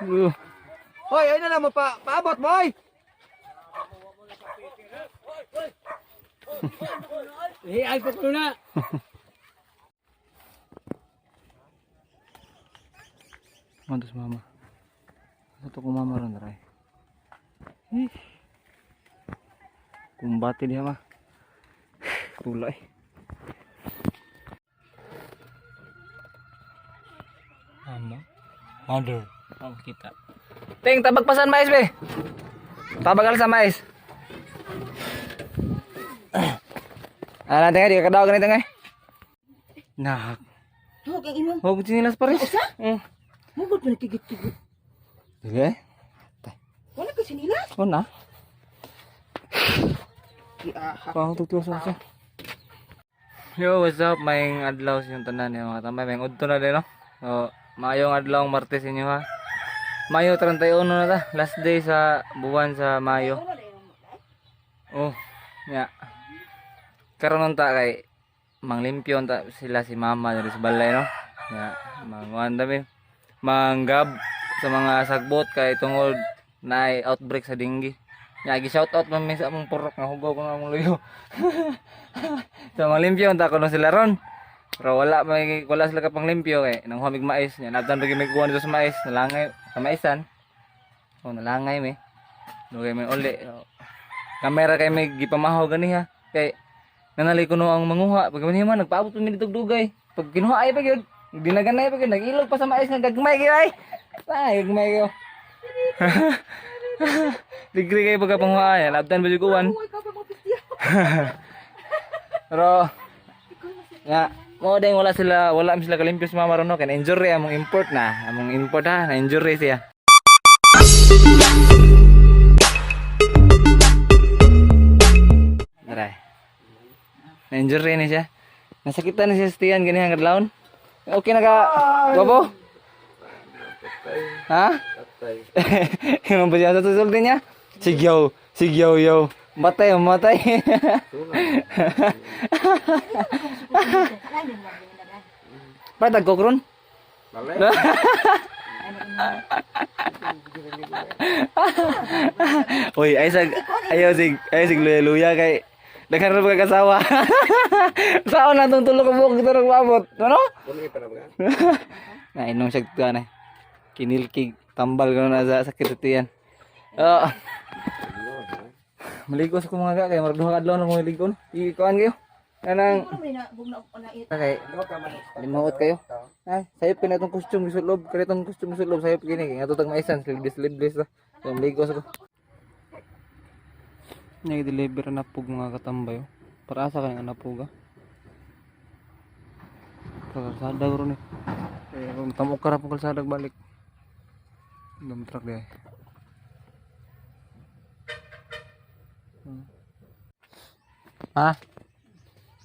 Hoy, ayun na lang mo pa paabot boy. Eh, ay pa ko na. Mantos mama. Sa to ko mama ron dray. Eh. Kumbate diha ma. Tulay. Mama. Mother. Oh, kita. Ting, tabag pasan mais be. Tabagal sa mais. Ah, nanti di kadaw ganito ngay. Nah, Tuhog ang imong. huwag sinilas pa rin. Usa? Mm. Mugod pa nagkigit-kigit. Sige. Wala ka sinilas. Oh na. Giaha. Pang tutuwa sa Yo, what's up? May adlaw sa inyong tanan yung mga tambay. May udto na din, no? So, maayong adlaw ang Martes inyo, ha? Mayo 31 na ta. Last day sa buwan sa Mayo. Oh, ya. Karon ta kay manglimpyo ta sila si mama diri sa balay, no? Ya, manguan dami. Manggab sa mga sagbot kay tungod na outbreak sa dengue. Ya, gi shout out man mi sa among purok nga hugaw ko nga among luyo. So manglimpyo ta kuno sila ron. Pero wala may wala sila ka panglimpyo kay nang humig mais nya nabdan ba may kuha dito sa mais nalangay sa maisan. Oh, nalangay mi. Dugay may uli. Oh. Kamera kay may gipamahaw gani ha. Kay nanali ko no ang manguha pag man nagpaabot pa mi dito og dugay. Pag kinuha ay pa gyud dinaganay pa gyud nagilog pa sa mais nga gagmay gyud ay. Ay, gagmay gyud. Degree kayo pagka panguha ay, nabdan ba jud kuwan. Uy, ka pa mga pistiya. Pero nga mo dahil wala sila wala man sila kalimpyo sa mama ron no kay na-injury among import na among import ha na-injury siya. Dara. Na-injury ni siya. Nasakitan ni siya sa tiyan ganihang kadlawon. Okay na ka, Gwapo? Ha? Yung ba siya sa susulti niya? Sigyaw, sigyaw yo. Matay, matay. Pa tagkok ron? Uy, ay sag ayaw sig ayaw sig luya-luya kay daghan ra ba kasawa. Saon na tong tulo ka buok kita nagpaabot, ano? Na inom siya ka na. Kinilkig tambal ko na sa sakit sa tiyan. Oh. Maligo sa kong mga ga kay murag duha ka adlaw na kong maligo. Ikuan kayo. Kanang kay limuot kayo. Ay, sayop kini atong costume gisulob, kini atong costume gisulob sayop kini kay ngadto tag maisan sleeveless sleeveless ra. So maligo sa ko. Nag-deliver na pug mga katambay. Oh. Para asa kay nga napuga. Kalsada ro ni. Eh, tamok ka ra pong kalsada balik. Dam truck di. Ha?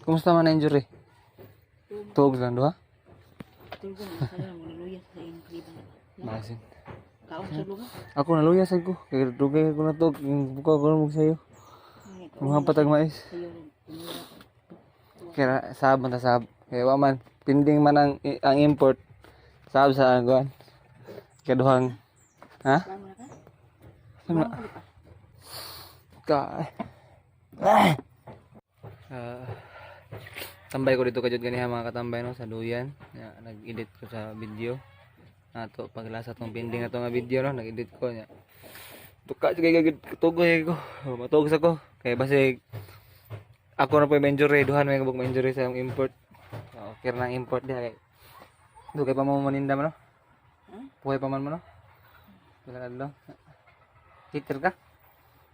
Kumusta man na injury? Tuog lang duha? Tulog na sa lang naluya sa imong kliba. Masin. Kaon sa lugar. Ako naluya sa ko. Kay dugay ko na tuog. Buka ko na sayo. Mga patag mais. Kaya sab man ta sab. Kaya wa man pending man ang import. Sab sa kuan. Kaduhang ha? Sama. Ka. Ah. Ah, tambay ko dito kajud ganiha mga katambay no sa duyan. Ya, nag-edit ko sa video. Nato paglasa tong pending na to nga video no, nag-edit ko nya. Tuka jud kay tugoy ko. Matug sa ko. Kay basig ako na po yung injury, duhan may kabuk injury sa imong import. Okay na ang import diha kay. Dugay pa mo maninda man no? Buhay pa man mo no? Wala adlaw. Hitter ka?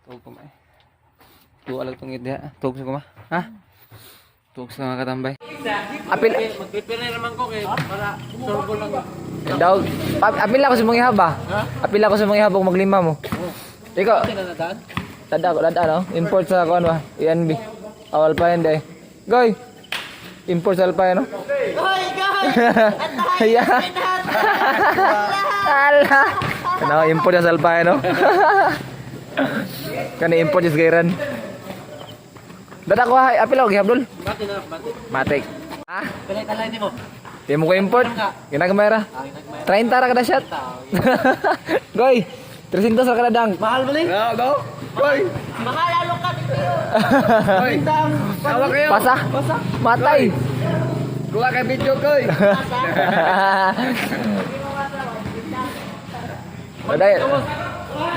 Tuog pa ma eh. Tuwa lang tong diha. Tuog sa kuma. Ha? Tuog sa mga katambay. Apil Magpipira naman ko kay para sorbo lang. daw apil ako sa mga ihaba. Apil ako sa mga ihaba kung maglima mo. Ikaw. Tada ko, tada no? Import sa kuan ba? ENB. Awal pa yan day. Goy. Import sa Alpine no? Hoy, goy. Yeah. Ala. Ano, import sa Alpine no? Kani import sa Gairan. Dada ko hay, apil ako gihabdol. Mati na, mati. Matik. Ha? Pilay talay nimo. Di mo ko import. Ginagamay ra. 30 ra kada shot. Goy. 300 ra kada dunk. Mahal ba ni? No, go. Goy. Makalalo ka dito. Goy. Tawa kayo. Pasa. Matay. Kuha kay video, goy. Baday.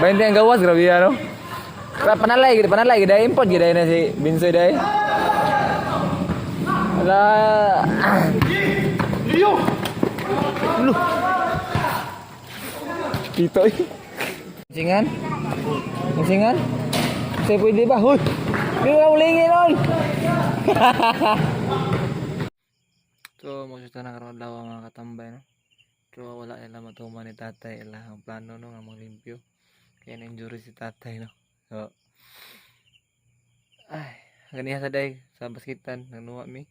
20 ang gawas, grabe ano. Kaya panalay, gid panalay, gid import gid na si Binsoy day. Wala. Lu. Tito eh. Singan? Singan? Saya pwede ba? Huy! Di ba ulingin oy? So, magsusta na karon adlaw ang mga katambay, no? So, wala nila matuman ni tatay ila ang plano, no, nga maglimpyo. Kaya na-injury si tatay, no? So, ay, ganiha sa day, sa baskitan, nagnuwa mi.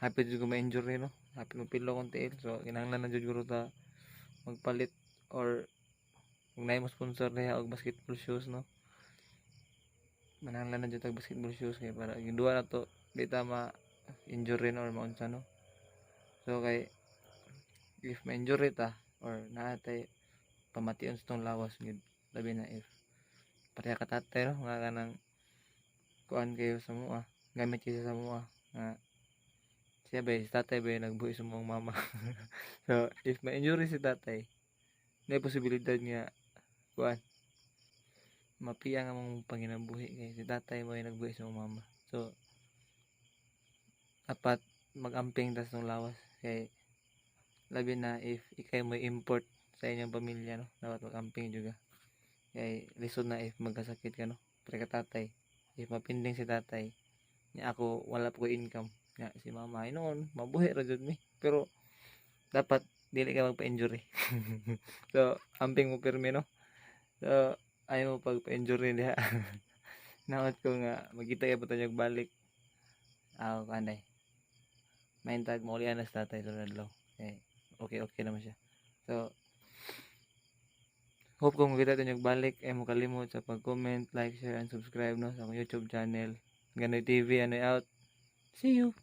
Happy jud ko ma-injury, no? Happy mo pilo kong tiil. So, kinahanglan na jud guro ta magpalit or kung naay mo sponsor niya og basketball shoes, no? Manahanglan na jud tag basketball shoes kay para giduwa na to di ta ma injury or maunsa, no? So kay if ma-injury ta or naa tay pamation sa tong lawas gyud, labi na if pareha ka tatay, no, nga kanang kuan kayo sa mua, gamit kayo sa mua nga siya ba, si tatay ba yung nagbuhi sa mong mama. So if ma-injury si tatay, may posibilidad nga kuan mapiya nga mong panginabuhi kay si tatay mo yung nagbuhi sa mong mama. So dapat magamping tas ng lawas kay labi na if ikay mo import sa inyong pamilya, no, dapat magamping juga kay lisod na if magkasakit ka, no, pre ka tatay. If mapinding si tatay niya, ako wala po ko income nga si mama ay noon mabuhi ra jud mi, pero dapat dili ka magpa-injury. So amping mo pirmi, no? So ayaw mo pagpa-injury diha. Naot ko nga magkita kay pa balik aw kanay maintag maulian na sa tatay sa adlaw eh. Okay naman siya. So hope kung makita ninyo balik ay mo kalimot sa pag-comment, like, share and subscribe, no, sa akong YouTube channel, Ganoy TV. Anoy out. See you.